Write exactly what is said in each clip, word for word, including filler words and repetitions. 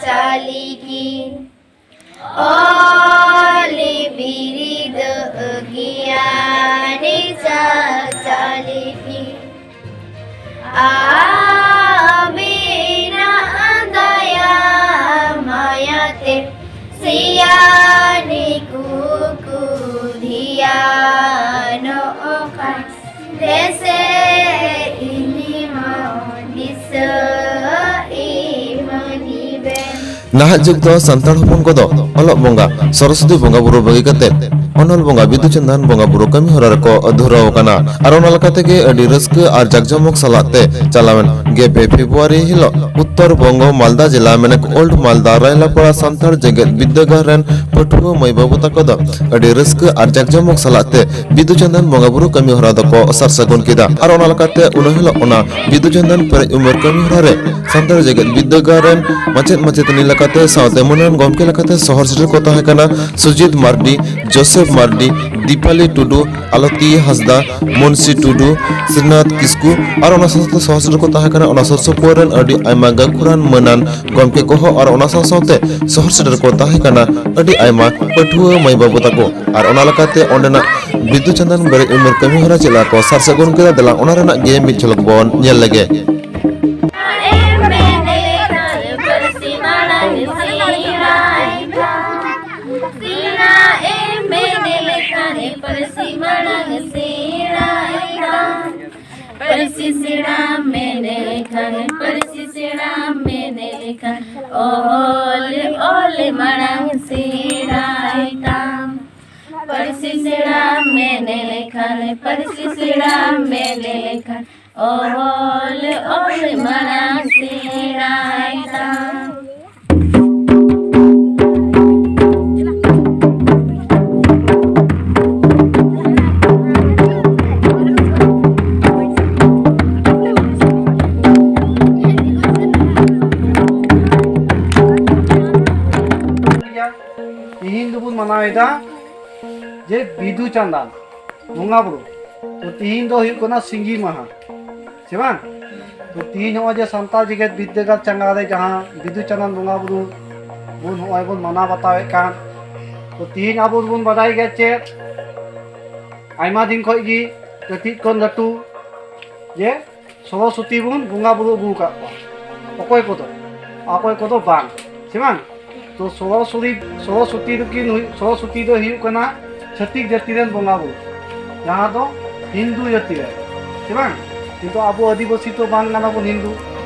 ᱪᱟᱞᱤᱠᱤᱱ, ᱚᱞᱤ ᱵᱤᱨᱤᱫ ᱜᱮᱭᱟᱱᱤ ᱪᱟᱪᱟᱞᱤᱠᱤᱱ᱾ ᱟᱹᱵᱤᱱᱟᱜ ᱫᱟᱭᱟ ᱢᱟᱭᱟᱛᱮ ᱥᱤᱭᱟᱱᱤ ᱠᱩᱠᱩ ᱫᱷᱤᱭᱟᱱᱚᱜ ᱠᱟᱱ᱾ ᱫᱮᱥᱮ ᱤᱧ ᱦᱚᱸ ᱫᱤᱥᱟᱹ ᱤᱢᱟᱹᱧ ᱵᱮᱱ᱾ ᱱᱟᱦᱟᱜ ᱡᱩᱜᱽ ᱫᱚ ᱥᱟᱱᱛᱟᱲ ᱦᱚᱯᱚᱱ ᱠᱚᱫᱚ ᱚᱞᱚᱜ ᱵᱚᱸᱜᱟ, ᱥᱚᱨᱚᱥᱚᱛᱤ ᱵᱚᱸᱜᱟ ᱵᱩᱨᱩ ᱵᱟᱹᱜᱤ ᱠᱟᱛᱮ ᱚᱱᱚᱞ ᱵᱚᱸᱜᱟ ᱵᱤᱫᱩ ᱪᱟᱸᱫᱟᱱ ᱵᱚᱸᱜᱟ ᱵᱩᱨᱩ ᱠᱟᱹᱢᱤ ᱦᱚᱨᱟ ᱨᱮᱠᱚ ᱫᱷᱩᱨᱟᱹᱣ ᱟᱠᱟᱱᱟ᱾ ᱟᱨ ᱚᱱᱟ ᱞᱮᱠᱟ ᱛᱮᱜᱮ ᱟᱹᱰᱤ ᱨᱟᱹᱥᱠᱟᱹ ᱟᱨ ᱡᱟᱠᱡᱚᱢᱚᱠ ᱥᱟᱞᱟᱜ ᱛᱮ ᱪᱟᱞᱟᱣᱮᱱ ᱜᱮᱞ ᱯᱮ ᱯᱷᱮᱵᱽᱨᱩᱣᱟᱨᱤ ᱦᱤᱞᱳᱜ ᱩᱛᱛᱚᱨ ᱵᱚᱝᱜᱚ ᱢᱟᱞᱫᱟ ᱡᱮᱞᱟ ᱢᱮᱱᱮᱠ ᱳᱞᱰ ᱢᱟᱞᱫᱟ ᱨᱟᱭᱞᱟᱯᱟᱲᱟ ᱥᱟᱱᱛᱟᱲ ᱡᱮᱜᱮᱛ ᱵᱤᱨᱫᱟᱹᱜᱟᱲ ᱨᱮᱱ ᱯᱟᱹᱴᱷᱩᱣᱟᱹ ᱢᱟᱹᱭ ᱵᱟᱹᱵᱩ ᱛᱟᱠᱚ ᱫᱚ ᱟᱹᱰᱤ ᱨᱟᱹᱥᱠᱟᱹ ᱟᱨ ᱡᱟᱠᱡᱚᱢᱚᱠ ᱥᱟᱞᱟᱜ ᱛᱮ ᱵᱤᱫᱩ ᱪᱟᱸᱫᱟᱱ ᱵᱚᱸᱜᱟ ᱵᱩᱨᱩ ᱠᱟᱹᱢᱤ ᱦᱚᱨᱟ ᱫᱚᱠᱚ ᱥᱟᱨ ᱥᱟᱹᱜᱩᱱ ᱠᱮᱫᱟ᱾ ᱟᱨ ᱚᱱᱟ ᱞᱮᱠᱟᱛᱮ ᱩᱱ ᱦᱤᱞᱳᱜ ᱚᱱᱟ ᱵᱤᱫᱩ ᱪᱟᱸᱫᱟᱱ ᱯᱮᱨᱮᱡ ᱩᱢᱮᱨ ᱠᱟᱹᱢᱤ ᱦᱚᱨᱟ ᱨᱮ ᱥᱟᱱᱛᱟᱲ ᱡᱮᱜᱮᱛ ᱵᱤᱨᱫᱟᱹᱜᱟᱲ ᱨᱮᱱ ᱢᱟᱪᱮᱫ ᱢᱟᱪᱮᱛᱟᱹᱱᱤ ᱞᱮᱠᱟᱛᱮ ᱥᱟᱶᱛᱮ ᱢᱟᱹᱱᱟᱱ ᱜᱚᱢᱠᱮ ᱞᱮᱠᱟᱛᱮ ᱥᱚᱦᱚᱨ ᱥᱮᱴᱮᱨ ᱠᱚ ᱛᱟᱦᱮᱸ ᱠᱟᱱᱟ ᱥᱩᱡᱤᱛ ᱢᱟᱨᱰᱤ, ᱡᱳᱥᱮᱯ ᱢᱟᱨᱰᱤ, ᱫᱤᱯᱟᱞᱤ ᱴᱩᱰᱩ, ᱟᱞᱚᱛᱤ ᱦᱟᱸᱥᱫᱟ, ᱢᱩᱱᱥᱤ ᱴᱩᱰᱩ, ᱥᱨᱤᱱᱟᱛᱷ ᱠᱤᱥᱠᱩ ᱟᱨ ᱚᱱᱟ ᱥᱟᱶᱛᱮ ᱥᱚᱦᱚᱨ ᱥᱮᱴᱮᱨ ᱠᱚ ᱛᱟᱦᱮᱸ ᱠᱟᱱᱟ ᱚᱱᱟ ᱥᱩᱨ ᱥᱩᱯᱩᱨ ᱨᱮᱱ ᱟᱹᱰᱤ ᱟᱭᱢᱟ ᱜᱟᱹᱠᱷᱩᱲᱟᱱ ᱢᱟᱹᱱᱟᱱ ᱜᱚᱢᱠᱮ ᱠᱚᱦᱚᱸ ᱟᱨ ᱚᱱᱟ ᱥᱟᱶ ᱥᱟᱶᱛᱮ ᱥᱚᱦᱚᱨ ᱥᱮᱴᱮᱨ ᱠᱚ ᱛᱟᱦᱮᱸ ᱠᱟᱱᱟ ᱟᱹᱰᱤ ᱟᱭᱢᱟ ᱯᱟᱹᱴᱷᱩᱣᱟᱹ ᱢᱟᱹᱭ ᱵᱟᱹᱵᱩ ᱛᱟᱠᱚ᱾ ᱟᱨ ᱚᱱᱟ ᱞᱮᱠᱟᱛᱮ ᱚᱸᱰᱮᱱᱟᱜ ᱵᱤᱫᱩ ᱪᱟᱸᱫᱟᱱ ᱵᱮᱨᱮᱫ ᱩᱢᱮᱨ ᱠᱟᱹᱢᱤ ᱦᱚᱨᱟ ᱪᱮᱫ ᱞᱮᱠᱟ ᱠᱚ ᱥᱟᱨ ᱥᱟᱹᱜᱩᱱ ᱠᱮᱫᱟ, ᱫᱮᱞᱟ ᱚᱱᱟ ᱨᱮᱱᱟᱜ ᱜᱮ ᱢᱤᱫ ᱡᱷᱚᱞᱚᱠ ᱵᱚᱱ ᱧᱮᱞ ᱞᱮᱜᱮ᱾ ᱥᱮᱬᱟ ᱮᱢ ᱢᱮᱱ ᱞᱮᱠᱷᱟᱱ ᱯᱟᱹᱨᱥᱤ ᱢᱟᱲᱟᱝ ᱥᱮᱬᱟᱭ ᱛᱟᱢ᱾ ᱯᱟᱹᱨᱥᱤ ᱥᱮᱬᱟ ᱢᱮᱱ ᱞᱮᱠᱷᱟᱱ, ᱯᱟᱹᱨᱥᱤ ᱥᱮᱬᱟ ᱢᱮᱱ ᱞᱮᱠᱷᱟᱱ, ᱚᱞ, ᱚᱞ ᱢᱟᱲᱟᱝ ᱥᱮᱬᱟᱭ ᱛᱟᱢ᱾ ᱯᱟᱹᱨᱥᱤ ᱥᱮᱬᱟ ᱢᱮᱱ ᱞᱮᱠᱷᱟᱱ, ᱯᱟᱹᱨᱥᱤ ᱥᱮᱬᱟ ᱢᱮᱱ ᱞᱮᱠᱷᱟᱱ, ᱚᱞ, ᱚᱞ ᱢᱟᱲᱟᱝ ᱥᱮᱬᱟᱭ ᱛᱟᱢ᱾ ᱛᱤᱦᱤᱧ ᱫᱚᱵᱚᱱ ᱢᱟᱱᱟᱣᱮᱫᱟ ᱡᱮ ᱵᱤᱫᱩ ᱪᱟᱸᱫᱟᱱ ᱵᱚᱸᱜᱟ ᱵᱩᱨᱩ᱾ ᱛᱚ, ᱛᱤᱦᱤᱧ ᱫᱚ ᱦᱩᱭᱩᱜ ᱠᱟᱱᱟ ᱥᱤᱸᱜᱤ ᱢᱟᱦᱟ, ᱥᱮ ᱵᱟᱝ? ᱛᱚ ᱛᱤᱦᱤᱧ ᱱᱚᱜᱼᱚᱭ ᱡᱮ ᱥᱟᱱᱛᱟᱲ ᱡᱮᱜᱮᱛ ᱵᱤᱨᱫᱟᱹᱜᱟᱲ ᱪᱟᱸᱜᱟ ᱨᱮ ᱡᱟᱦᱟᱸ ᱵᱤᱫᱩ ᱪᱟᱸᱫᱟᱱ ᱵᱚᱸᱜᱟ ᱵᱩᱨᱩ ᱵᱚᱱ ᱱᱚᱜᱼᱚᱭ ᱵᱚᱱ ᱢᱟᱱᱟᱣ ᱵᱟᱛᱟᱣᱮᱫ ᱠᱟᱱ, ᱛᱚ ᱛᱤᱦᱤᱧ ᱟᱵᱚ ᱵᱚᱱ ᱵᱟᱰᱟᱭ ᱜᱮᱭᱟ ᱪᱮᱫ, ᱟᱭᱢᱟ ᱫᱤᱱ ᱠᱷᱚᱱ ᱜᱮ ᱠᱟᱹᱴᱤᱡ ᱠᱷᱚᱱ ᱞᱟᱹᱴᱩ ᱡᱮ ᱥᱚᱨᱚᱥᱚᱛᱤ ᱵᱚᱱ ᱵᱚᱸᱜᱟ ᱵᱩᱨᱩ ᱟᱹᱜᱩ ᱟᱠᱟᱫ ᱠᱚᱣᱟ, ᱚᱠᱚᱭ ᱠᱚᱫᱚ, ᱚᱠᱚᱭ ᱠᱚᱫᱚ ᱵᱟᱝ, ᱥᱮ ᱵᱟᱝ? ᱛᱚ ᱥᱚᱨᱚᱥᱚᱛᱤ, ᱥᱚᱨᱚᱥᱚᱛᱤ ᱫᱚ ᱠᱤᱱ ᱦᱩᱭ-, ᱥᱚᱨᱚᱥᱚᱛᱤ ᱫᱚ ᱦᱩᱭᱩᱜ ᱠᱟᱱᱟ ᱪᱷᱟᱹᱛᱤᱠ ᱡᱟᱹᱛᱤ ᱨᱮᱱ ᱵᱚᱸᱜᱟ ᱵᱩᱨᱩ, ᱡᱟᱦᱟᱸ ᱫᱚ ᱦᱤᱱᱫᱩ ᱡᱟᱹᱛᱤ ᱨᱮ, ᱥᱮ ᱵᱟᱝ? ᱠᱤᱱᱛᱩ ᱟᱵᱚ ᱟᱹᱫᱤᱵᱟᱹᱥᱤ ᱛᱚ ᱵᱟᱝ ᱠᱟᱱᱟ ᱵᱚᱱ ᱦᱤᱱᱫᱩ,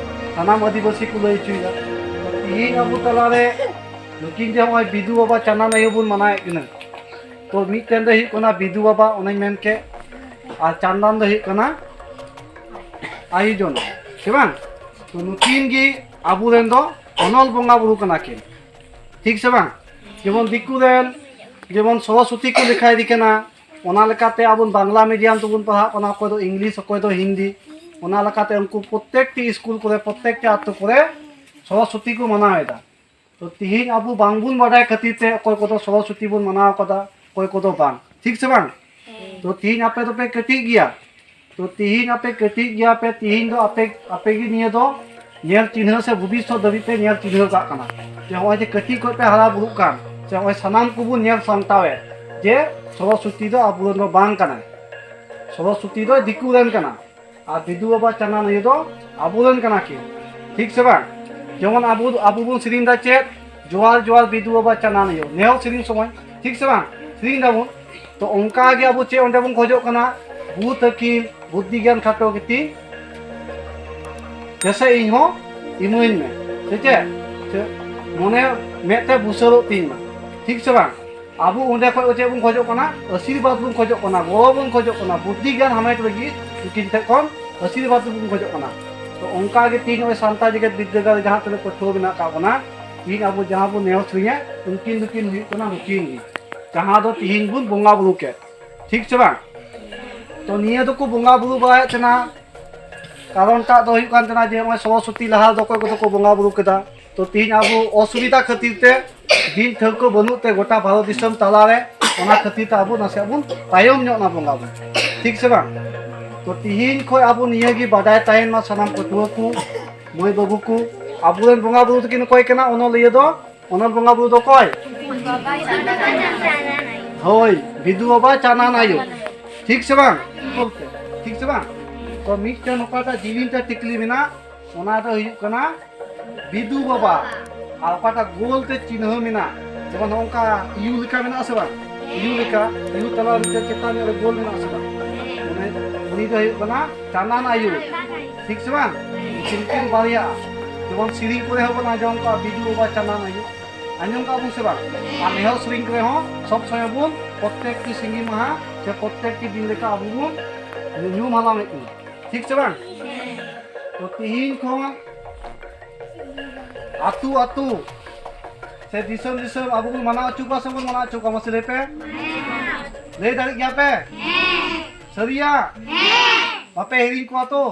ᱥᱟᱱᱟᱢ ᱟᱹᱫᱤᱵᱟᱹᱥᱤ ᱠᱚ ᱞᱟᱹᱭ ᱦᱚᱪᱚᱭᱮᱫᱟ᱾ ᱛᱚ ᱛᱤᱦᱤᱧ ᱟᱵᱚ ᱛᱟᱞᱟᱨᱮ ᱱᱩᱠᱤᱱ ᱡᱮ ᱱᱚᱜᱼᱚᱭ ᱵᱤᱫᱩ ᱵᱟᱵᱟ ᱪᱟᱸᱫᱟᱱ ᱟᱭᱳ ᱵᱚᱱ ᱢᱟᱱᱟᱣᱮᱫ ᱠᱤᱱᱟ, ᱛᱚ ᱢᱤᱫᱴᱮᱱ ᱫᱚ ᱦᱩᱭᱩᱜ ᱠᱟᱱᱟ ᱵᱤᱫᱩ ᱵᱟᱵᱟ, ᱚᱱᱮᱧ ᱢᱮᱱ ᱠᱮᱫ, ᱟᱨ ᱪᱟᱸᱫᱟᱱ ᱫᱚ ᱦᱩᱭᱩᱜ ᱠᱟᱱᱟ ᱟᱭᱳ ᱡᱚᱱᱚ, ᱥᱮ ᱵᱟᱝ? ᱛᱚ ᱱᱩᱠᱤᱱ ᱜᱮ ᱟᱵᱚᱨᱮᱱ ᱫᱚ ᱚᱱᱚᱞ ᱵᱚᱸᱜᱟ ᱵᱩᱨᱩ ᱠᱟᱱᱟ ᱠᱤᱱ, ᱴᱷᱤᱠ ᱥᱮ ᱵᱟᱝ? ᱡᱮᱢᱚᱱ ᱫᱤᱠᱩ ᱨᱮᱱ ᱡᱮᱢᱚᱱ ᱥᱚᱨᱚᱥᱚᱛᱤ ᱠᱚ ᱞᱮᱠᱷᱟᱭᱮᱫᱮ ᱠᱟᱱᱟ, ᱚᱱᱟ ᱞᱮᱠᱟᱛᱮ ᱟᱵᱚ ᱵᱟᱝᱞᱟ ᱢᱤᱰᱤᱭᱟᱢ ᱛᱮᱵᱚᱱ ᱯᱟᱲᱦᱟᱜ ᱠᱟᱱᱟ, ᱚᱠᱚᱭ ᱫᱚ ᱤᱝᱞᱤᱥ, ᱚᱠᱚᱭ ᱫᱚ ᱦᱤᱱᱫᱤ᱾ ᱚᱱᱟ ᱞᱮᱠᱟᱛᱮ ᱩᱱᱠᱩ ᱯᱨᱚᱛᱮᱠᱴᱤ ᱥᱠᱩᱞ ᱠᱚᱨᱮ, ᱯᱨᱚᱛᱮᱠᱴᱤ ᱟᱛᱳ ᱠᱚᱨᱮ ᱥᱚᱨᱚᱥᱚᱛᱤ ᱠᱚ ᱢᱟᱱᱟᱣᱮᱫᱟ᱾ ᱛᱚ ᱛᱤᱦᱤᱧ ᱟᱵᱚ ᱵᱟᱝᱵᱚᱱ ᱵᱟᱰᱟᱭ ᱠᱷᱟᱹᱛᱤᱨ ᱛᱮ ᱚᱠᱚᱭ ᱠᱚᱫᱚ ᱥᱚᱨᱚᱥᱚᱛᱤ ᱵᱚᱱ ᱢᱟᱱᱟᱣ ᱠᱟᱫᱟ, ᱚᱠᱚᱭ ᱠᱚᱫᱚ ᱵᱟᱝ, ᱴᱷᱤᱠ ᱥᱮ ᱵᱟᱝ? ᱛᱚ ᱛᱤᱦᱤᱧ ᱟᱯᱮ ᱫᱚᱯᱮ ᱠᱟᱹᱴᱤᱡ ᱜᱮᱭᱟ, ᱛᱚ ᱛᱤᱦᱤᱧ ᱟᱯᱮ ᱠᱟᱹᱴᱤᱡ ᱜᱮᱭᱟ ᱯᱮ, ᱛᱤᱦᱤᱧ ᱫᱚ ᱟᱯᱮ, ᱟᱯᱮ ᱜᱮ ᱱᱤᱭᱟᱹ ᱫᱚ ᱧᱮᱞ ᱪᱤᱱᱦᱟᱹ ᱥᱮ ᱵᱷᱚᱵᱤᱥᱥᱚᱛ ᱫᱷᱟᱹᱵᱤᱡ ᱯᱮ ᱧᱮᱞ ᱪᱤᱱᱦᱟᱹ ᱠᱟᱜ ᱠᱟᱱᱟ᱾ ᱡᱮ ᱱᱚᱜᱼᱚᱭ ᱡᱮ ᱠᱟᱹᱴᱤᱡ ᱠᱷᱚᱱ ᱯᱮ ᱦᱟᱨᱟ ᱵᱩᱨᱩᱜ ᱠᱟᱱ, ᱥᱮ ᱱᱚᱜᱼᱚᱭ ᱥᱟᱱᱟᱢ ᱠᱚᱵᱚᱱ ᱧᱮᱞ ᱥᱟᱢᱴᱟᱣᱮᱫ ᱡᱮ ᱥᱚᱨᱚᱥᱚᱛᱤ ᱫᱚ ᱟᱵᱚᱨᱮᱱ ᱫᱚ ᱵᱟᱝ ᱠᱟᱱᱟᱭ, ᱥᱚᱨᱚᱥᱚᱛᱤ ᱫᱚ ᱫᱤᱠᱩ ᱨᱮᱱ ᱠᱟᱱᱟ᱾ ᱟᱨ ᱵᱤᱫᱩ ᱵᱟᱵᱟ ᱪᱟᱸᱫᱟᱱ ᱟᱭᱳ ᱫᱚ ᱟᱵᱚᱨᱮᱱ ᱠᱟᱱᱟ ᱠᱤᱱ, ᱴᱷᱤᱠ ᱥᱮ ᱵᱟᱝ? ᱡᱮᱢᱚᱱ ᱟᱵᱚ, ᱟᱵᱚ ᱵᱚᱱ ᱥᱮᱨᱮᱧ ᱫᱟ ᱪᱮᱫ, ᱡᱚᱦᱟᱨ ᱡᱚᱦᱟᱨ ᱵᱤᱫᱩ ᱵᱟᱵᱟ ᱪᱟᱸᱫᱟᱱ ᱟᱭᱳ, ᱱᱮᱦᱚᱨ ᱥᱮᱨᱮᱧ ᱥᱚᱢᱚᱭ, ᱴᱷᱤᱠ ᱥᱮ ᱵᱟᱝ? ᱥᱮᱨᱮᱧ ᱫᱟᱵᱚᱱ᱾ ᱛᱚ ᱚᱱᱠᱟ ᱜᱮ ᱟᱵᱚ ᱪᱮᱫ ᱚᱸᱰᱮ ᱵᱚᱱ ᱠᱷᱚᱡᱚᱜ ᱠᱟᱱᱟ? ᱵᱩᱫ ᱟᱹᱠᱤᱞ, ᱵᱩᱫᱽᱫᱷᱤ ᱜᱮᱭᱟᱱ ᱠᱷᱟᱴᱚ ᱠᱟᱛᱮ ᱡᱮᱥᱮ ᱤᱧ ᱦᱚᱸ ᱤᱢᱟᱹᱧ ᱢᱮ, ᱥᱮ ᱪᱮᱫ? ᱥᱮ ᱢᱚᱱᱮ ᱢᱮᱫ ᱛᱮ ᱵᱩᱥᱟᱹᱨᱚᱜ ᱛᱤᱧ ᱢᱟ, ᱴᱷᱤᱠ ᱥᱮ ᱵᱟᱝ? ᱟᱵᱚ ᱚᱸᱰᱮ ᱠᱷᱚᱡ ᱪᱮᱫ ᱵᱚᱱ ᱠᱷᱚᱡᱚᱜ ᱠᱟᱱᱟ? ᱟᱥᱤᱨᱵᱟᱫᱽ ᱵᱚᱱ ᱠᱷᱚᱡᱚᱜ ᱠᱟᱱᱟ, ᱜᱚᱲᱚ ᱵᱚᱱ ᱠᱷᱚᱡᱚᱜ ᱠᱟᱱᱟ, ᱵᱩᱫᱽᱫᱷᱤ ᱜᱮᱭᱟᱱ ᱦᱟᱢᱮᱴ ᱞᱟᱹᱜᱤᱫ ᱩᱱᱠᱤᱱ ᱴᱷᱮᱱ ᱠᱷᱚᱱ ᱟᱥᱤᱨᱵᱟᱫᱽ ᱵᱚᱱ ᱠᱷᱚᱡᱚᱜ ᱠᱟᱱᱟ᱾ ᱛᱚ ᱚᱱᱠᱟ ᱜᱮ ᱛᱤᱦᱤᱧ ᱱᱚᱜᱼᱚᱭ ᱥᱟᱱᱛᱟᱲ ᱡᱮᱜᱮᱛ ᱵᱤᱨᱫᱟᱹᱜᱟᱲ ᱨᱮ ᱡᱟᱦᱟᱸ ᱛᱤᱱᱟᱹᱜ ᱯᱟᱹᱴᱷᱩᱣᱟᱹ ᱢᱮᱱᱟᱜ ᱟᱠᱟᱫ ᱵᱚᱱᱟ, ᱛᱤᱦᱤᱧ ᱟᱵᱚ ᱡᱟᱦᱟᱸ ᱵᱚᱱ ᱱᱮᱦᱚᱨ ᱥᱮᱨᱮᱧᱟ, ᱩᱱᱠᱤᱱ ᱫᱚᱠᱤᱱ ᱦᱩᱭᱩᱜ ᱠᱟᱱᱟ ᱱᱩᱠᱤᱱ ᱜᱮ, ᱡᱟᱦᱟᱸ ᱫᱚ ᱛᱤᱦᱤᱧ ᱵᱚᱱ ᱵᱚᱸᱜᱟ ᱵᱩᱨᱩ ᱠᱮᱫ, ᱴᱷᱤᱠ ᱥᱮ ᱵᱟᱝ? ᱛᱚ ᱱᱤᱭᱟᱹ ᱫᱚᱠᱚ ᱵᱚᱸᱜᱟ ᱵᱩᱨᱩ ᱵᱟᱲᱟᱭᱮᱫ ᱛᱟᱦᱮᱱᱟ, ᱠᱟᱨᱚᱱᱴᱟᱜ ᱫᱚ ᱦᱩᱭᱩᱜ ᱠᱟᱱ ᱛᱟᱦᱮᱱᱟ ᱡᱮ ᱱᱚᱜᱼᱚᱭ ᱥᱚᱨᱚᱥᱚᱛᱤ ᱞᱟᱦᱟ ᱨᱮᱫᱚ ᱚᱠᱚᱭ ᱠᱚᱫᱚ ᱠᱚ ᱵᱚᱸᱜᱟ ᱵᱩᱨᱩ ᱠᱮᱫᱟ᱾ ᱛᱚ ᱛᱤᱦᱤᱧ ᱟᱵᱚ ᱚᱥᱩᱵᱤᱫᱷᱟ ᱠᱷᱟᱹᱛᱤᱨ ᱛᱮ ᱫᱤᱱ ᱴᱷᱟᱹᱣᱠᱟᱹ ᱵᱟᱹᱱᱩᱜ ᱛᱮ ᱜᱚᱴᱟ ᱵᱷᱟᱨᱚᱛ ᱫᱤᱥᱚᱢ ᱛᱟᱞᱟᱨᱮ, ᱚᱱᱟ ᱠᱷᱟᱹᱛᱤᱨ ᱛᱮ ᱟᱵᱚ ᱱᱟᱥᱮᱭᱟᱜ ᱵᱚᱱ ᱛᱟᱭᱚᱢ ᱧᱚᱜ ᱮᱱᱟ ᱵᱚᱸᱜᱟ ᱵᱩᱨᱩ, ᱴᱷᱤᱠ ᱥᱮ ᱵᱟᱝ? ᱛᱚ ᱛᱤᱦᱤᱧ ᱠᱷᱚᱱ ᱟᱵᱚ ᱱᱤᱭᱟᱹ ᱜᱮ ᱵᱟᱰᱟᱭ ᱛᱟᱦᱮᱱ ᱢᱟ ᱥᱟᱱᱟᱢ ᱯᱟᱹᱴᱷᱩᱣᱟᱹ ᱠᱚ, ᱢᱟᱹᱭ ᱵᱟᱹᱵᱩ ᱠᱚ, ᱟᱵᱚᱨᱮᱱ ᱵᱚᱸᱜᱟ ᱵᱩᱨᱩ ᱫᱚᱠᱤᱱ ᱚᱠᱚᱭ ᱠᱟᱱᱟ? ᱚᱱᱚᱞᱤᱭᱟᱹ ᱫᱚ, ᱚᱱᱚᱞ ᱵᱚᱸᱜᱟ ᱵᱩᱨᱩ ᱫᱚ ᱚᱠᱚᱭ? ᱦᱳᱭ, ᱵᱤᱫᱩ ᱵᱟᱵᱟ ᱪᱟᱱᱟᱱ ᱟᱭᱳ᱾ ᱴᱷᱤᱠ ᱥᱮ ᱵᱟᱝ? ᱴᱷᱤᱠ ᱥᱮ ᱵᱟᱝ? ᱛᱚ ᱢᱤᱫᱴᱮᱱ ᱚᱠᱟᱴᱟᱜ ᱡᱤᱞᱤᱧ ᱛᱮ ᱴᱤᱠᱞᱤ ᱢᱮᱱᱟᱜ, ᱚᱱᱟ ᱫᱚ ᱦᱩᱭᱩᱜ ᱠᱟᱱᱟ ᱵᱤᱫᱩ ᱵᱟᱵᱟ᱾ ᱟᱨ ᱚᱠᱟᱴᱟᱜ ᱜᱳᱞ ᱛᱮ ᱪᱤᱱᱦᱟᱹ ᱢᱮᱱᱟᱜ, ᱡᱮᱢᱚᱱ ᱱᱚᱝᱠᱟ ᱤᱭᱩ ᱞᱮᱠᱟ ᱢᱮᱱᱟᱜ ᱥᱮ ᱵᱟᱝ? ᱤᱭᱩ ᱞᱮᱠᱟ, ᱤᱭᱩ ᱛᱟᱞᱟ ᱨᱮ ᱪᱮᱛᱟᱱ ᱧᱚᱜ ᱨᱮ ᱜᱳᱞ ᱢᱮᱱᱟᱜ ᱥᱮ ᱵᱟᱝ? ᱚᱱᱮ ᱩᱱᱤ ᱫᱚ ᱦᱩᱭᱩᱜ ᱠᱟᱱᱟ ᱪᱟᱸᱫᱟᱱ ᱟᱭᱳ᱾ ᱴᱷᱤᱠ ᱥᱮ ᱵᱟᱝ? ᱩᱱᱠᱤᱱ ᱠᱤᱱ ᱵᱟᱨᱭᱟᱜᱼᱟ᱾ ᱡᱮᱢᱚᱱ ᱥᱮᱨᱮᱧ ᱠᱚᱨᱮ ᱦᱚᱸ ᱵᱚᱱ ᱟᱸᱡᱚᱢ ᱠᱟᱜᱼᱟ, ᱵᱤᱫᱩ ᱵᱟᱵᱟ ᱪᱟᱸᱫᱟᱱ ᱟᱭᱳ᱾ ᱟᱸᱡᱚᱢ ᱠᱟᱜᱼᱟ ᱵᱚᱱ ᱥᱮ ᱵᱟᱝ? ᱟᱨ ᱱᱮᱦᱚᱨ ᱥᱮᱨᱮᱧ ᱠᱚᱨᱮ ᱦᱚᱸ ᱥᱚᱵ ᱥᱚᱢᱚᱭ ᱵᱚᱱ ᱯᱨᱚᱛᱮᱠᱴᱤ ᱥᱤᱸᱜᱤ ᱢᱟᱦᱟ ᱥᱮ ᱯᱨᱚᱛᱮᱠᱴᱤ ᱫᱤᱱ ᱞᱮᱠᱟ ᱟᱵᱚ ᱵᱚᱱ ᱧᱩᱢ ᱦᱟᱞᱟᱝ ᱮᱫ ᱠᱤᱱᱟ᱾ ᱴᱷᱤᱠ ᱥᱮ ᱵᱟᱝ? ᱛᱚ ᱛᱤᱦᱤᱧ ᱠᱷᱚᱱ ᱟᱹᱛᱩ ᱟᱹᱛᱩ ᱥᱮ ᱫᱤᱥᱚᱢ ᱫᱤᱥᱚᱢ ᱟᱵᱚ ᱵᱚᱱ ᱢᱟᱱᱟᱣ ᱦᱚᱪᱚ ᱠᱚᱣᱟ ᱥᱮ ᱵᱚᱱ ᱢᱟᱱᱟᱣ ᱦᱚᱪᱚ ᱠᱚᱣᱟ? ᱢᱟᱥᱮ ᱞᱟᱹᱭ ᱯᱮ᱾ ᱞᱟᱹᱭ ᱫᱟᱲᱮᱭᱟᱜ ᱜᱮᱭᱟ ᱯᱮ? ᱥᱟᱹᱨᱤᱭᱟ? ᱵᱟᱯᱮ ᱦᱤᱲᱤᱧ ᱠᱚᱣᱟ ᱛᱚ?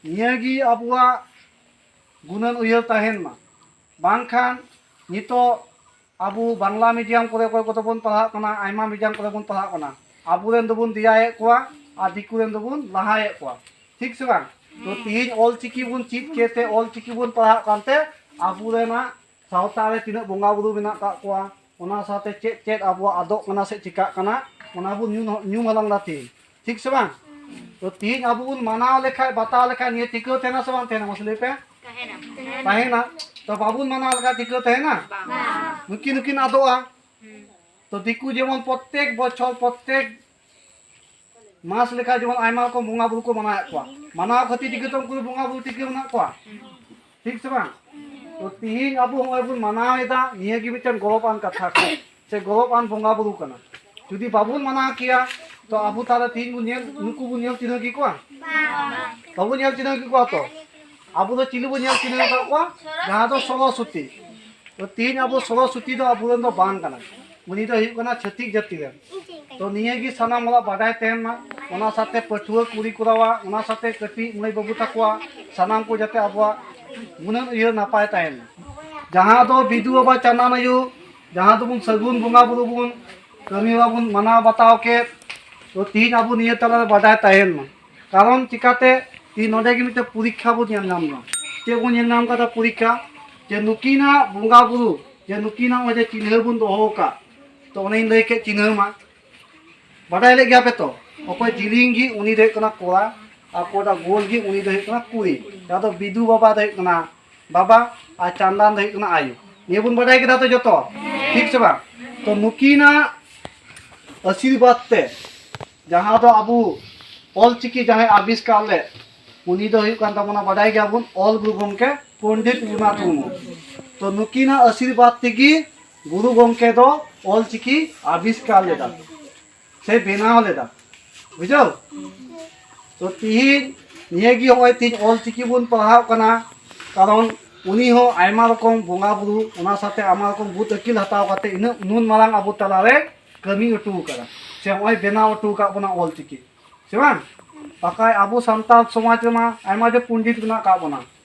ᱱᱤᱭᱟᱹᱜᱮ ᱟᱵᱚᱣᱟᱜ ᱜᱩᱱᱟᱹᱱ ᱩᱭᱦᱟᱹᱨ ᱛᱟᱦᱮᱱ ᱢᱟ᱾ ᱵᱟᱝᱠᱷᱟᱱ ᱱᱤᱛᱚᱜ ᱟᱵᱚ ᱵᱟᱝᱞᱟ ᱢᱤᱰᱤᱭᱟᱢ ᱠᱚᱨᱮ ᱚᱠᱚᱭ ᱠᱚᱫᱚ ᱵᱚᱱ ᱯᱟᱲᱦᱟᱜ ᱠᱟᱱᱟ, ᱟᱭᱢᱟ ᱢᱤᱰᱤᱭᱟᱢ ᱠᱚᱨᱮ ᱵᱚᱱ ᱯᱟᱲᱦᱟᱜ ᱠᱟᱱᱟ, ᱟᱵᱚᱨᱮᱱ ᱫᱚᱵᱚᱱ ᱫᱮᱭᱟᱭᱮᱫ ᱠᱚᱣᱟ ᱟᱨ ᱫᱤᱠᱩ ᱨᱮᱱ ᱫᱚᱵᱚᱱ ᱞᱟᱦᱟᱭᱮᱫ ᱠᱚᱣᱟ᱾ ᱴᱷᱤᱠ ᱥᱮ ᱵᱟᱝ? ᱛᱚ ᱛᱤᱦᱤᱧ ᱚᱞ ᱪᱤᱠᱤ ᱵᱚᱱ ᱪᱮᱫ ᱠᱮᱫ ᱛᱮ, ᱚᱞ ᱪᱤᱠᱤ ᱵᱚᱱ ᱯᱟᱲᱦᱟᱜ ᱠᱟᱱᱛᱮ ᱟᱵᱚᱨᱮᱱᱟᱜ ᱥᱟᱶᱛᱟ ᱨᱮ ᱛᱤᱱᱟᱹᱜ ᱵᱚᱸᱜᱟ ᱵᱩᱨᱩ ᱢᱮᱱᱟᱜ ᱟᱠᱟᱫ ᱠᱚᱣᱟ, ᱚᱱᱟ ᱥᱟᱶᱛᱮ ᱪᱮᱫ ᱪᱮᱫ ᱟᱵᱚᱣᱟᱜ ᱟᱫᱚᱜ ᱠᱟᱱᱟ ᱥᱮ ᱪᱤᱠᱟᱜ ᱠᱟᱱᱟ, ᱚᱱᱟ ᱵᱚᱱ ᱧᱩᱢ, ᱧᱩᱢ ᱦᱟᱞᱟᱝ ᱮᱫᱟ ᱛᱤᱦᱤᱧ᱾ ᱴᱷᱤᱠ ᱥᱮ ᱵᱟᱝ? ᱛᱚ ᱛᱤᱦᱤᱧ ᱟᱵᱚ ᱵᱚᱱ ᱢᱟᱱᱟᱣ ᱞᱮᱠᱷᱟᱡ, ᱵᱟᱛᱟᱣ ᱞᱮᱠᱷᱟᱡ ᱱᱤᱭᱟᱹ ᱴᱤᱠᱟᱹᱣ ᱛᱟᱦᱮᱱᱟ ᱥᱮ ᱵᱟᱝ ᱛᱟᱦᱮᱱᱟ? ᱢᱟᱥᱮ ᱞᱟᱹᱭ ᱯᱮ᱾ ᱛᱟᱦᱮᱱᱟ᱾ ᱛᱚ ᱵᱟᱵᱚᱱ ᱢᱟᱱᱟᱣ ᱞᱮᱠᱷᱟᱡ ᱴᱤᱠᱟᱹᱣ ᱛᱟᱦᱮᱱᱟ? ᱱᱩᱠᱤᱱ ᱦᱚᱸᱠᱤᱱ ᱟᱫᱚᱜᱼᱟ᱾ ᱛᱚ ᱫᱤᱠᱩ ᱡᱮᱢᱚᱱ ᱯᱨᱚᱛᱮᱠ ᱵᱚᱪᱷᱚᱨ, ᱯᱨᱚᱛᱮᱠ ᱢᱟᱥ ᱞᱮᱠᱟ ᱡᱮᱢᱚᱱ ᱟᱭᱢᱟ ᱨᱚᱠᱚᱢ ᱵᱚᱸᱜᱟ ᱵᱩᱨᱩ ᱠᱚ ᱢᱟᱱᱟᱣᱮᱫ ᱠᱚᱣᱟ, ᱢᱟᱱᱟᱣ ᱠᱷᱟᱹᱛᱤᱨ ᱛᱮᱜᱮ ᱛᱚ ᱩᱱᱠᱩ ᱵᱚᱸᱜᱟ ᱵᱩᱨᱩ ᱴᱤᱠᱟᱹᱣ ᱢᱮᱱᱟᱜ ᱠᱚᱣᱟ᱾ ᱴᱷᱤᱠ ᱥᱮ ᱵᱟᱝ? ᱛᱚ ᱛᱤᱦᱤᱧ ᱟᱵᱚ ᱦᱚᱸᱜᱼᱚᱭ ᱵᱚᱱ ᱢᱟᱱᱟᱣ ᱮᱫᱟ, ᱱᱤᱭᱟᱹ ᱜᱮ ᱢᱤᱫᱴᱮᱱ ᱜᱚᱨᱚᱵᱟᱱ ᱠᱟᱛᱷᱟ ᱠᱟᱱᱟ, ᱥᱮ ᱜᱚᱨᱚᱵᱟᱱ ᱵᱚᱸᱜᱟ ᱵᱩᱨᱩ ᱠᱟᱱᱟ᱾ ᱡᱩᱫᱤ ᱵᱟᱵᱚᱱ ᱢᱟᱱᱟᱣ ᱠᱮᱭᱟ, ᱛᱚ ᱟᱵᱚ ᱛᱟᱦᱞᱮ ᱛᱤᱦᱤᱧ ᱵᱚᱱ ᱧᱮᱞ, ᱱᱩᱠᱩ ᱵᱚᱱ ᱧᱮᱞ ᱪᱤᱱᱦᱟᱹᱣ ᱠᱮᱠᱚᱣᱟ? ᱵᱟᱵᱚᱱ ᱧᱮᱞ ᱪᱤᱱᱦᱟᱹᱣ ᱠᱮᱠᱚᱣᱟ ᱛᱚ᱾ ᱟᱵᱚ ᱫᱚ ᱪᱤᱞᱤ ᱵᱚᱱ ᱧᱮᱞ ᱪᱤᱱᱦᱟᱹᱣ ᱟᱠᱟᱫ ᱠᱚᱣᱟ? ᱡᱟᱦᱟᱸ ᱫᱚ ᱥᱚᱨᱚᱥᱚᱛᱤ᱾ ᱛᱚ ᱛᱤᱦᱤᱧ ᱟᱵᱚ ᱥᱚᱨᱚᱥᱚᱛᱤ ᱫᱚ ᱟᱵᱚᱨᱮᱱ ᱫᱚ ᱵᱟᱝ ᱠᱟᱱᱟ, ᱩᱱᱤ ᱫᱚ ᱦᱩᱭᱩᱜ ᱠᱟᱱᱟ ᱪᱷᱟᱹᱛᱤᱠ ᱡᱟᱹᱛᱤ ᱨᱮᱱ᱾ ᱛᱚ ᱱᱤᱭᱟᱹ ᱜᱮ ᱥᱟᱱᱟᱢ ᱦᱚᱲᱟᱜ ᱵᱟᱰᱟᱭ ᱛᱟᱦᱮᱱ ᱢᱟ, ᱚᱱᱟ ᱥᱟᱶᱛᱮ ᱯᱟᱹᱴᱷᱩᱣᱟᱹ ᱠᱩᱲᱤ ᱠᱚᱲᱟᱣᱟᱜ, ᱚᱱᱟ ᱥᱟᱶᱛᱮ ᱠᱟᱹᱴᱤᱡ ᱢᱟᱹᱭ ᱵᱟᱹᱵᱩ ᱛᱟᱠᱚᱣᱟᱜ, ᱥᱟᱱᱟᱢ ᱠᱚ ᱡᱟᱛᱮ ᱟᱵᱚᱣᱟᱜ ᱜᱩᱱᱟᱹᱱ ᱩᱭᱦᱟᱹᱨ ᱱᱟᱯᱟᱭ ᱛᱟᱦᱮᱱ ᱢᱟ᱾ ᱡᱟᱦᱟᱸ ᱫᱚ ᱵᱤᱫᱩ ᱵᱟᱵᱟ ᱪᱟᱸᱫᱟᱱ ᱟᱭᱳ, ᱡᱟᱦᱟᱸ ᱫᱚᱵᱚᱱ ᱥᱟᱹᱜᱩᱱ ᱵᱚᱸᱜᱟ ᱵᱩᱨᱩ ᱵᱚᱱ ᱠᱟᱹᱢᱤ ᱦᱚᱨᱟ ᱵᱚᱱ ᱢᱟᱱᱟᱣ ᱵᱟᱛᱟᱣ ᱠᱮᱫ, ᱛᱚ ᱛᱤᱦᱤᱧ ᱟᱵᱚ ᱱᱤᱭᱟᱹ ᱛᱟᱞᱟᱨᱮ ᱵᱟᱰᱟᱭ ᱛᱟᱦᱮᱱ ᱢᱟ᱾ ᱠᱟᱨᱚᱱ ᱪᱤᱠᱟᱛᱮ ᱛᱤᱦᱤᱧ ᱱᱚᱰᱮ ᱜᱮ ᱢᱤᱫᱴᱮᱱ ᱯᱚᱨᱤᱠᱠᱷᱟ ᱵᱚᱱ ᱧᱮᱞ ᱧᱟᱢ ᱮᱫᱟ᱾ ᱪᱮᱫ ᱵᱚᱱ ᱧᱮᱞ ᱧᱟᱢ ᱠᱟᱫᱟ ᱯᱚᱨᱤᱠᱠᱷᱟ? ᱡᱮ ᱱᱩᱠᱤᱱᱟᱜ ᱵᱚᱸᱜᱟ ᱵᱩᱨᱩ, ᱡᱮ ᱱᱩᱠᱤᱱᱟᱜ ᱱᱚᱜᱼᱚᱭ ᱡᱮ ᱪᱤᱱᱦᱟᱹ ᱵᱚᱱ ᱫᱚᱦᱚ ᱟᱠᱟᱫ, ᱛᱚ ᱚᱱᱮᱧ ᱞᱟᱹᱭ ᱠᱮᱫ ᱪᱤᱱᱦᱟᱹ ᱢᱟ, ᱵᱟᱰᱟᱭ ᱞᱮᱫ ᱜᱮᱭᱟ ᱯᱮ ᱛᱚ? ᱚᱠᱚᱭ ᱡᱤᱞᱤᱧ ᱜᱮ ᱩᱱᱤ ᱫᱚ ᱦᱩᱭᱩᱜ ᱠᱟᱱᱟ ᱠᱚᱲᱟ, ᱟᱨ ᱚᱠᱚᱭᱴᱟᱜ ᱜᱳᱞ ᱜᱮ ᱩᱱᱤ ᱫᱚ ᱦᱩᱭᱩᱜ ᱠᱟᱱᱟ ᱠᱩᱲᱤ᱾ ᱡᱟᱦᱟᱸ ᱫᱚ ᱵᱤᱫᱩ ᱵᱟᱵᱟ ᱫᱚ ᱦᱩᱭᱩᱜ ᱠᱟᱱᱟ ᱵᱟᱵᱟ, ᱟᱨ ᱪᱟᱸᱫᱟᱱ ᱫᱚ ᱦᱩᱭᱩᱜ ᱠᱟᱱᱟ ᱟᱭᱳ᱾ ᱱᱤᱭᱟᱹ ᱵᱚᱱ ᱵᱟᱰᱟᱭ ᱠᱮᱫᱟ ᱛᱚ ᱡᱚᱛᱚ, ᱴᱷᱤᱠ ᱥᱮ ᱵᱟᱝ? ᱛᱚ ᱱᱩᱠᱤᱱᱟᱜ ᱟᱥᱤᱨᱵᱟᱫᱽ ᱛᱮ ᱡᱟᱦᱟᱸ ᱫᱚ ᱟᱵᱚ ᱚᱞ ᱪᱤᱠᱤ ᱡᱟᱦᱟᱸᱭ ᱟᱵᱤᱥᱠᱟᱨ ᱞᱮᱫ, ᱩᱱᱤ ᱫᱚ ᱦᱩᱭᱩᱜ ᱠᱟᱱ ᱛᱟᱵᱚᱱᱟ, ᱵᱟᱰᱟᱭ ᱜᱮᱭᱟᱵᱚᱱ, ᱚᱞ ᱜᱩᱨᱩ ᱜᱚᱢᱠᱮ ᱯᱚᱱᱰᱤᱛ ᱨᱚᱜᱷᱩᱱᱟᱛᱷ ᱢᱩᱨᱢᱩ᱾ ᱛᱚ ᱱᱩᱠᱤᱱᱟᱜ ᱟᱥᱤᱨᱵᱟᱫᱽ ᱛᱮᱜᱮ ᱜᱩᱨᱩ ᱜᱚᱢᱠᱮ ᱫᱚ ᱚᱞ ᱪᱤᱠᱤ ᱟᱵᱤᱥᱠᱟᱨ ᱞᱮᱫᱟ ᱥᱮ ᱵᱮᱱᱟᱣ ᱞᱮᱫᱟ, ᱵᱩᱡᱷᱟᱹᱣ? ᱛᱚ ᱛᱤᱦᱤᱧ ᱱᱤᱭᱟᱹ ᱜᱮ ᱱᱚᱜᱼᱚᱭ ᱛᱤᱦᱤᱧ ᱚᱞ ᱪᱤᱠᱤ ᱵᱚᱱ ᱯᱟᱲᱦᱟᱣ ᱠᱟᱱᱟ, ᱠᱟᱨᱚᱱ ᱩᱱᱤ ᱦᱚᱸ ᱟᱭᱢᱟ ᱨᱚᱠᱚᱢ ᱵᱚᱸᱜᱟ ᱵᱩᱨᱩ, ᱚᱱᱟ ᱥᱟᱛᱮ ᱟᱭᱢᱟ ᱨᱚᱠᱚᱢ ᱵᱩᱫ ᱟᱹᱠᱤᱞ ᱦᱟᱛᱟᱣ ᱠᱟᱛᱮ ᱤᱱᱟᱹᱜ ᱱᱩᱱ ᱢᱟᱨᱟᱝ ᱟᱵᱚ ᱛᱟᱞᱟᱨᱮ ᱠᱟᱹᱢᱤ ᱦᱚᱴᱚ ᱟᱠᱟᱫᱟ, ᱥᱮ ᱱᱚᱜᱼᱚᱭ ᱵᱮᱱᱟᱣ ᱦᱚᱴᱚ ᱟᱠᱟᱫ ᱵᱚᱱᱟ ᱚᱞ ᱪᱤᱠᱤ, ᱥᱮ ᱵᱟᱝ? ᱵᱟᱠᱷᱟᱡ ᱟᱵᱚ ᱥᱟᱱᱛᱟᱲ ᱥᱚᱢᱟᱡᱽ ᱨᱮᱢᱟ ᱟᱭᱢᱟ ᱰᱷᱮᱨ ᱯᱚᱱᱰᱤᱛ ᱢᱮᱱᱟᱜ ᱟᱠᱟᱫ ᱵᱚᱱᱟ,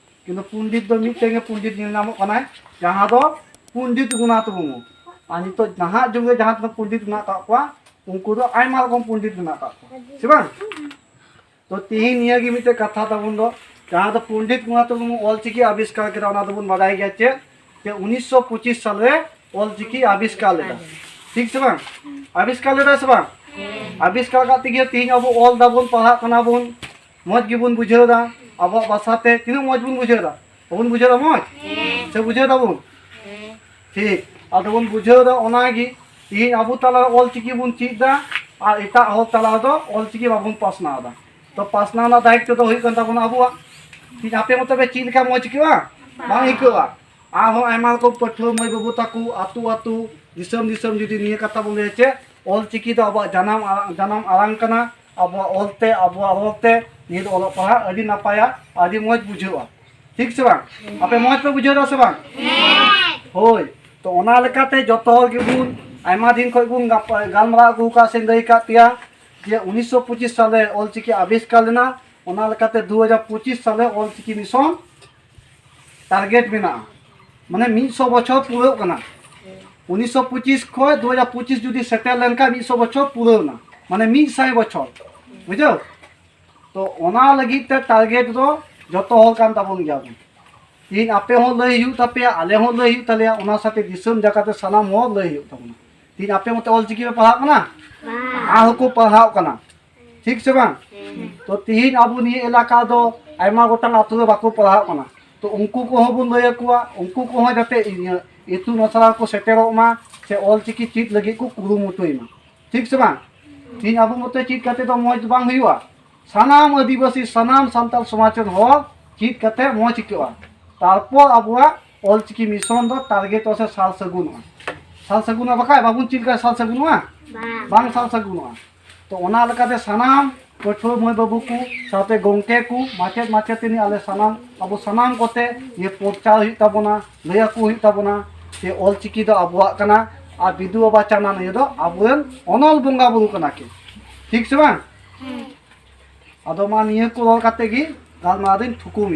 ᱠᱤᱱᱛᱩ ᱯᱚᱱᱰᱤᱛ ᱫᱚ ᱢᱤᱫᱴᱮᱱ ᱜᱮ ᱯᱚᱱᱰᱤᱛ ᱧᱮᱞ ᱧᱟᱢᱚᱜ ᱠᱟᱱᱟᱭ, ᱡᱟᱦᱟᱸ ᱫᱚ ᱯᱚᱱᱰᱤᱛ ᱨᱚᱜᱷᱩᱱᱟᱛᱷ ᱢᱩᱨᱢᱩ᱾ ᱟᱨ ᱱᱤᱛᱚᱜ ᱱᱟᱦᱟᱜ ᱡᱩᱜᱽ ᱨᱮ ᱡᱟᱦᱟᱸ ᱛᱤᱱᱟᱹᱜ ᱯᱚᱱᱰᱤᱛ ᱢᱮᱱᱟᱜ ᱟᱠᱟᱫ ᱠᱚᱣᱟ, ᱩᱱᱠᱩ ᱫᱚ ᱟᱭᱢᱟ ᱨᱚᱠᱚᱢ ᱯᱚᱱᱰᱤᱛ ᱢᱮᱱᱟᱜ ᱟᱠᱟᱫ ᱠᱚᱣᱟ, ᱥᱮ ᱵᱟᱝ? ᱛᱚ ᱛᱤᱦᱤᱧ ᱱᱤᱭᱟᱹ ᱜᱮ ᱢᱤᱫᱴᱮᱡ ᱠᱟᱛᱷᱟ ᱛᱟᱵᱚᱱ ᱫᱚ, ᱡᱟᱦᱟᱸ ᱫᱚ ᱯᱚᱱᱰᱤᱛ ᱨᱚᱜᱷᱩᱱᱟᱛᱷ ᱢᱩᱨᱢᱩ ᱚᱞ ᱪᱤᱠᱤ ᱟᱵᱤᱥᱠᱟᱨ ᱠᱮᱫᱟ, ᱚᱱᱟ ᱫᱚᱵᱚᱱ ᱵᱟᱰᱟᱭ ᱜᱮᱭᱟ ᱪᱮᱫ, ᱡᱮ ᱩᱱᱤᱥᱥᱚ ᱯᱚᱸᱪᱤᱥ ᱥᱟᱞ ᱨᱮ ᱚᱞ ᱪᱤᱠᱤ ᱟᱵᱤᱥᱠᱟᱨ ᱞᱮᱫᱟ, ᱴᱷᱤᱠ ᱥᱮ ᱵᱟᱝ? ᱟᱵᱤᱥᱠᱟᱨ ᱞᱮᱫᱟ ᱥᱮ ᱵᱟᱝ? ᱟᱵᱤᱥᱠᱟᱨ ᱠᱟᱜ ᱛᱮᱜᱮ ᱛᱤᱦᱤᱧ ᱟᱵᱚ ᱚᱞ ᱫᱟᱵᱚᱱ, ᱯᱟᱲᱦᱟᱜ ᱠᱟᱱᱟ ᱵᱚᱱ, ᱢᱚᱡᱽ ᱜᱮᱵᱚᱱ ᱵᱩᱡᱷᱟᱹᱣ ᱮᱫᱟ, ᱟᱵᱚᱣᱟᱜ ᱵᱷᱟᱥᱟ ᱛᱮ ᱛᱤᱱᱟᱹᱜ ᱢᱚᱡᱽ ᱵᱚᱱ ᱵᱩᱡᱷᱟᱹᱣ ᱮᱫᱟ, ᱵᱟᱵᱚᱱ ᱵᱩᱡᱷᱟᱹᱣ ᱮᱫᱟ ᱢᱚᱡᱽ? ᱥᱮ ᱵᱩᱡᱷᱟᱹᱣ ᱫᱟᱵᱚᱱ? ᱴᱷᱤᱠ, ᱟᱫᱚ ᱵᱚᱱ ᱵᱩᱡᱷᱟᱹᱣ ᱮᱫᱟ, ᱚᱱᱟᱜᱮ ᱛᱤᱦᱤᱧ ᱟᱵᱚ ᱛᱟᱞᱟ ᱨᱮ ᱚᱞ ᱪᱤᱠᱤ ᱵᱚᱱ ᱪᱮᱫ ᱮᱫᱟ, ᱟᱨ ᱮᱴᱟᱜ ᱦᱚᱲ ᱛᱟᱞᱟ ᱨᱮᱫᱚ ᱚᱞ ᱪᱤᱠᱤ ᱵᱟᱵᱚᱱ ᱯᱟᱥᱱᱟᱣ ᱮᱫᱟ᱾ ᱛᱚ ᱯᱟᱥᱱᱟᱣ ᱨᱮᱱᱟᱜ ᱫᱟᱭᱤᱛᱛᱚ ᱫᱚ ᱦᱩᱭᱩᱜ ᱠᱟᱱ ᱛᱟᱵᱚᱱᱟ ᱟᱵᱚᱣᱟᱜ᱾ ᱴᱷᱤᱠ, ᱟᱯᱮ ᱢᱚᱛᱚ ᱯᱮ ᱪᱮᱫ ᱞᱮᱠᱷᱟᱱ ᱢᱚᱡᱽ ᱟᱹᱭᱠᱟᱹᱜᱼᱟ? ᱵᱟᱝ ᱟᱹᱭᱠᱟᱹᱜᱼᱟ᱾ ᱟᱨᱦᱚᱸ ᱟᱭᱢᱟ ᱨᱚᱠᱚᱢ ᱯᱟᱹᱴᱷᱩᱣᱟᱹ ᱢᱟᱹᱭ ᱵᱟᱹᱵᱩ ᱛᱟᱠᱚ ᱟᱹᱛᱩ ᱟᱹᱛᱩ, ᱫᱤᱥᱚᱢ ᱫᱤᱥᱚᱢ ᱡᱩᱫᱤ ᱱᱤᱭᱟᱹ ᱠᱟᱛᱷᱟ ᱵᱚᱱ ᱞᱟᱹᱭᱟ ᱪᱮᱫ, ᱚᱞ ᱪᱤᱠᱤ ᱫᱚ ᱟᱵᱚᱣᱟᱜ ᱡᱟᱱᱟᱢ ᱟᱲᱟᱝ, ᱡᱟᱱᱟᱢ ᱟᱲᱟᱝ ᱠᱟᱱᱟ, ᱟᱵᱚᱣᱟᱜ ᱚᱞ ᱛᱮ, ᱟᱵᱚᱣᱟᱜ ᱨᱚᱲ ᱛᱮ ᱱᱤᱭᱟᱹ ᱫᱚ ᱚᱞᱚᱜ ᱯᱟᱲᱦᱟᱜ ᱟᱹᱰᱤ ᱱᱟᱯᱟᱭᱟ, ᱟᱹᱰᱤ ᱢᱚᱡᱽ ᱵᱩᱡᱷᱟᱹᱜᱼᱟ᱾ ᱴᱷᱤᱠ ᱥᱮ ᱵᱟᱝ? ᱟᱯᱮ ᱢᱚᱡᱽ ᱯᱮ ᱵᱩᱡᱷᱟᱹᱣ ᱮᱫᱟ ᱥᱮ ᱵᱟᱝ? ᱦᱳᱭ, ᱛᱚ ᱚᱱᱟ ᱞᱮᱠᱟᱛᱮ ᱡᱚᱛᱚ ᱦᱚᱲ ᱜᱮᱵᱚᱱ, ᱟᱭᱢᱟ ᱫᱤᱱ ᱠᱷᱚᱱ ᱵᱚᱱ ᱜᱟᱯ-, ᱜᱟᱞᱢᱟᱨᱟᱣ ᱟᱹᱜᱩ ᱟᱠᱟᱫ ᱥᱮᱧ ᱞᱟᱹᱭ ᱟᱠᱟᱫ ᱯᱮᱭᱟ ᱡᱮ ᱩᱱᱤᱥᱥᱚ ᱯᱚᱸᱪᱤᱥ ᱥᱟᱞᱮ ᱚᱞ ᱪᱤᱠᱤ ᱟᱵᱤᱥᱠᱟᱨ ᱞᱮᱱᱟ, ᱚᱱᱟ ᱞᱮᱠᱟᱛᱮ ᱫᱩ ᱦᱟᱡᱟᱨ ᱯᱚᱸᱪᱤᱥ ᱥᱟᱞᱮ ᱚᱞ ᱪᱤᱠᱤ ᱢᱤᱥᱚᱱ ᱴᱟᱨᱜᱮᱴ ᱢᱮᱱᱟᱜᱼᱟ, ᱢᱟᱱᱮ ᱢᱤᱫ ᱥᱚ ᱵᱚᱪᱷᱚᱨ ᱯᱩᱨᱟᱹᱣ ᱠᱟᱱᱟ᱾ ᱩᱱᱤᱥᱥᱚ ᱯᱚᱸᱪᱤᱥ ᱠᱷᱚᱱ ᱫᱩ ᱦᱟᱡᱟᱨ ᱯᱚᱸᱪᱤᱥ ᱡᱩᱫᱤ ᱥᱮᱴᱮᱨ ᱞᱮᱱᱠᱷᱟᱱ ᱢᱤᱫ ᱥᱚ ᱵᱚᱪᱷᱚᱨ ᱯᱩᱨᱟᱹᱣ ᱮᱱᱟ᱾ ᱢᱟᱱᱮ ᱢᱤᱫ ᱥᱟᱭ ᱵᱚᱪᱷᱚᱨ, ᱵᱩᱡᱷᱟᱹᱣ? ᱛᱚ ᱚᱱᱟ ᱞᱟᱹᱜᱤᱫ ᱛᱮ ᱴᱟᱨᱜᱮᱴ ᱫᱚ ᱡᱚᱛᱚ ᱦᱚᱲ ᱠᱟᱱ ᱛᱟᱵᱚᱱ ᱜᱮᱭᱟ ᱵᱚᱱ᱾ ᱛᱤᱦᱤᱧ ᱟᱯᱮ ᱦᱚᱸ ᱞᱟᱹᱭ ᱦᱩᱭᱩᱜ ᱛᱟᱯᱮᱭᱟ, ᱟᱞᱮ ᱦᱚᱸ ᱞᱟᱹᱭ ᱦᱩᱭᱩᱜ ᱛᱟᱞᱮᱭᱟ, ᱚᱱᱟ ᱥᱟᱛᱮ ᱫᱤᱥᱚᱢ ᱡᱟᱠᱟᱛ ᱨᱮ ᱥᱟᱱᱟᱢ ᱦᱚᱲ ᱞᱟᱹᱭ ᱦᱩᱭᱩᱜ ᱛᱟᱵᱚᱱᱟ᱾ ᱛᱤᱦᱤᱧ ᱟᱯᱮ ᱢᱚᱛᱚ ᱚᱞ ᱪᱤᱠᱤ ᱯᱮ ᱯᱟᱲᱦᱟᱜ ᱠᱟᱱᱟ? ᱟᱨ ᱦᱚᱸᱠᱚ ᱯᱟᱲᱦᱟᱜ ᱠᱟᱱᱟ, ᱴᱷᱤᱠ ᱥᱮ ᱵᱟᱝ? ᱛᱚ ᱛᱤᱦᱤᱧ ᱟᱵᱚ ᱱᱤᱭᱟᱹ ᱮᱞᱟᱠᱟ ᱫᱚ ᱟᱭᱢᱟ ᱜᱚᱴᱟᱝ ᱟᱛᱳ ᱨᱮ ᱵᱟᱠᱚ ᱯᱟᱲᱦᱟᱜ ᱠᱟᱱᱟ᱾ ᱛᱚ ᱩᱱᱠᱩ ᱠᱚᱦᱚᱸ ᱵᱚᱱ ᱞᱟᱹᱭ ᱟᱠᱚᱣᱟ, ᱩᱱᱠᱩ ᱠᱚᱦᱚᱸ ᱡᱟᱛᱮ ᱤᱭᱟᱹ ᱤᱛᱩᱱ ᱟᱥᱲᱟ ᱠᱚ ᱥᱮᱴᱮᱨᱚᱜ ᱢᱟ, ᱥᱮ ᱚᱞ ᱪᱤᱠᱤ ᱪᱮᱫ ᱞᱟᱹᱜᱤᱫ ᱠᱚ ᱠᱩᱨᱩᱢᱩᱴᱩᱭ ᱢᱟ, ᱴᱷᱤᱠ ᱥᱮ ᱵᱟᱝ? ᱛᱤᱦᱤᱧ ᱟᱵᱚ ᱢᱚᱛᱚ ᱪᱮᱫ ᱠᱟᱛᱮ ᱫᱚ ᱢᱚᱡᱽ ᱫᱚ ᱵᱟᱝ ᱦᱩᱭᱩᱜᱼᱟ᱾ ᱥᱟᱱᱟᱢ ᱟᱹᱫᱤᱵᱟᱹᱥᱤ, ᱥᱟᱱᱟᱢ ᱥᱟᱱᱛᱟᱲ ᱥᱚᱢᱟᱡᱽ ᱨᱮᱱ ᱦᱚᱲ ᱪᱮᱫ ᱠᱟᱛᱮ ᱢᱚᱡᱽ ᱟᱹᱭᱠᱟᱹᱜᱼᱟ᱾ ᱛᱟᱨᱯᱚᱨ ᱟᱵᱚᱣᱟᱜ ᱚᱞ ᱪᱤᱠᱤ ᱢᱤᱥᱚᱱ ᱫᱚ ᱴᱟᱨᱜᱮᱴᱚᱜᱼᱟ ᱥᱮ ᱥᱟᱨ ᱥᱟᱹᱜᱩᱱᱚᱜᱼᱟ᱾ ᱥᱟᱨ ᱥᱟᱹᱜᱩᱱᱚᱜᱼᱟ, ᱵᱟᱠᱷᱟᱡ ᱵᱟᱵᱚᱱ ᱪᱮᱫ ᱞᱮᱠᱟ ᱥᱟᱨ ᱥᱟᱹᱜᱩᱱᱚᱜᱼᱟ? ᱵᱟᱝ᱾ ᱵᱟᱝ ᱥᱟᱨ ᱥᱟᱹᱜᱩᱱᱚᱜᱼᱟ᱾ ᱛᱚ ᱚᱱᱟ ᱞᱮᱠᱟᱛᱮ ᱥᱟᱱᱟᱢ ᱯᱟᱹᱴᱷᱩᱣᱟᱹ ᱢᱟᱹᱭ ᱵᱟᱹᱵᱩ ᱠᱚ, ᱥᱟᱶᱛᱮ ᱜᱚᱢᱠᱮ ᱠᱚ, ᱢᱟᱪᱮᱫ ᱢᱟᱪᱮᱛᱟᱹᱱᱤ, ᱟᱞᱮ ᱥᱟᱱᱟᱢ, ᱟᱵᱚ ᱥᱟᱱᱟᱢ ᱠᱚᱛᱮ ᱱᱤᱭᱟᱹ ᱯᱨᱚᱪᱟᱨ ᱦᱩᱭᱩᱜ ᱛᱟᱵᱚᱱᱟ, ᱞᱟᱹᱭ ᱟᱠᱚ ᱦᱩᱭᱩᱜ ᱛᱟᱵᱚᱱᱟ ᱡᱮ ᱚᱞ ᱪᱤᱠᱤ ᱫᱚ ᱟᱵᱚᱣᱟᱜ ᱠᱟᱱᱟ, ᱟᱨ ᱵᱤᱫᱩ ᱵᱟᱵᱟ ᱪᱟᱱᱟ ᱱᱤᱭᱟᱹ ᱫᱚ ᱟᱵᱚᱨᱮᱱ ᱚᱱᱚᱞ ᱵᱚᱸᱜᱟ ᱵᱩᱨᱩ ᱠᱟᱱᱟ ᱠᱤᱱ, ᱴᱷᱤᱠ ᱥᱮ ᱵᱟᱝ? ᱟᱫᱚ ᱢᱟ ᱱᱤᱭᱟᱹ ᱠᱚ ᱨᱚᱲ ᱠᱟᱛᱮ ᱜᱮ ᱜᱟᱞᱢᱟᱨᱟᱣ ᱫᱚᱧ ᱛᱷᱩᱠᱩᱢ